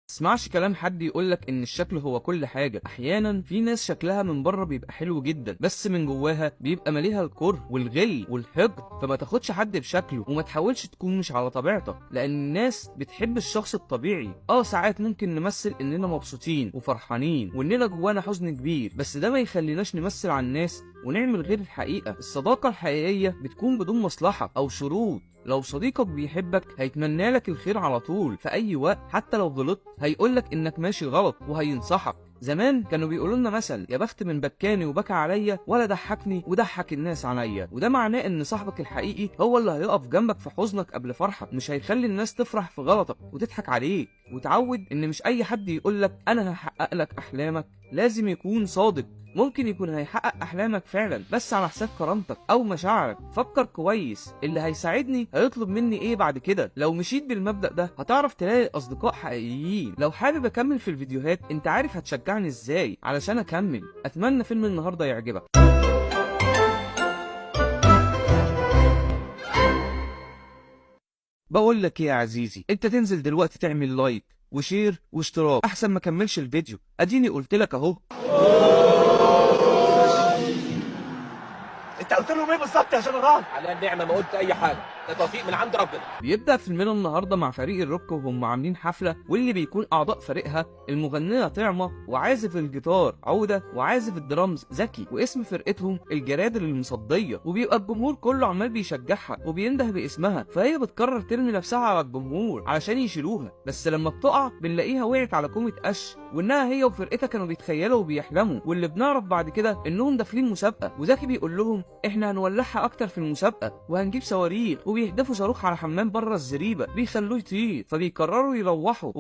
تسمعش كلام حد يقولك ان الشكل هو كل حاجة. احيانا في ناس شكلها من بره بيبقى حلو جدا، بس من جواها بيبقى مليها الكره والغل والحقد. فما تاخدش حد بشكله وما تحاولش تكون مش على طبيعتك، لان الناس بتحب الشخص الطبيعي. ساعات ممكن نمثل اننا مبسوطين وفرحانين واننا جوانا حزن كبير، بس ده ما يخليناش نمثل على الناس ونعمل غير الحقيقة. الصداقة الحقيقية بتكون بدون مصلحة او شروط. لو صديقك بيحبك هيتمنى لك الخير على طول في اي وقت، حتى لو غلطت هيقولك انك ماشي غلط وهينصحك. زمان كانوا بيقولوا لنا مثل: يا بخت من بكاني وبكى عليا، ولا ضحكني وضحك الناس عليا. وده معناه ان صاحبك الحقيقي هو اللي هيقف جنبك في حزنك قبل فرحك، مش هيخلي الناس تفرح في غلطك وتضحك عليك. وتعود ان مش اي حد يقولك انا هحقق لك احلامك لازم يكون صادق. ممكن يكون هيحقق احلامك فعلا، بس على حساب كرامتك او مشاعرك. فكر كويس، اللي هيساعدني هيطلب مني ايه بعد كده؟ لو مشيت بالمبدأ ده هتعرف تلاقي اصدقاء حقيقيين. لو حابب اكمل في الفيديوهات انت عارف هتشجعني ازاي علشان اكمل. اتمنى فيلم النهارده يعجبك. بقول لك ايه يا عزيزي، انت تنزل دلوقتي تعمل like و share واشتراك احسن ما اكملش الفيديو. اديني قلت لك اهو. انت قلت لهم ايه بالظبط يا جنرال؟ على النعمة ما قلت اي حاجة، ده توفيق من عند ربنا. بيبدأ فيلمنا النهارده مع فريق الروك وهم عاملين حفلة، واللي بيكون أعضاء فريقها المغنية طعمة وعازف الجيتار عودة وعازف الدرامز زكي، واسم فرقتهم الجرادل المصدية. وبيبقى الجمهور كله عمال بيشجعها وبينده باسمها، فهي بتقرر ترمي نفسها على الجمهور علشان يشيلوها، بس لما بتقع بنلاقيها وقعت على كومة قش، وانها هي وفرقتها كانوا بيتخيلوا وبيحلموا. واللي بنعرف بعد كده انهم داخلين مسابقة، وزكي بيقول لهم احنا هنولعها اكتر في المسابقة وهنجيب صواريخ، وبيهدفوا صاروخ على حمام بره الزريبه بيخلوه يطير، فبيقرروا يروحوا.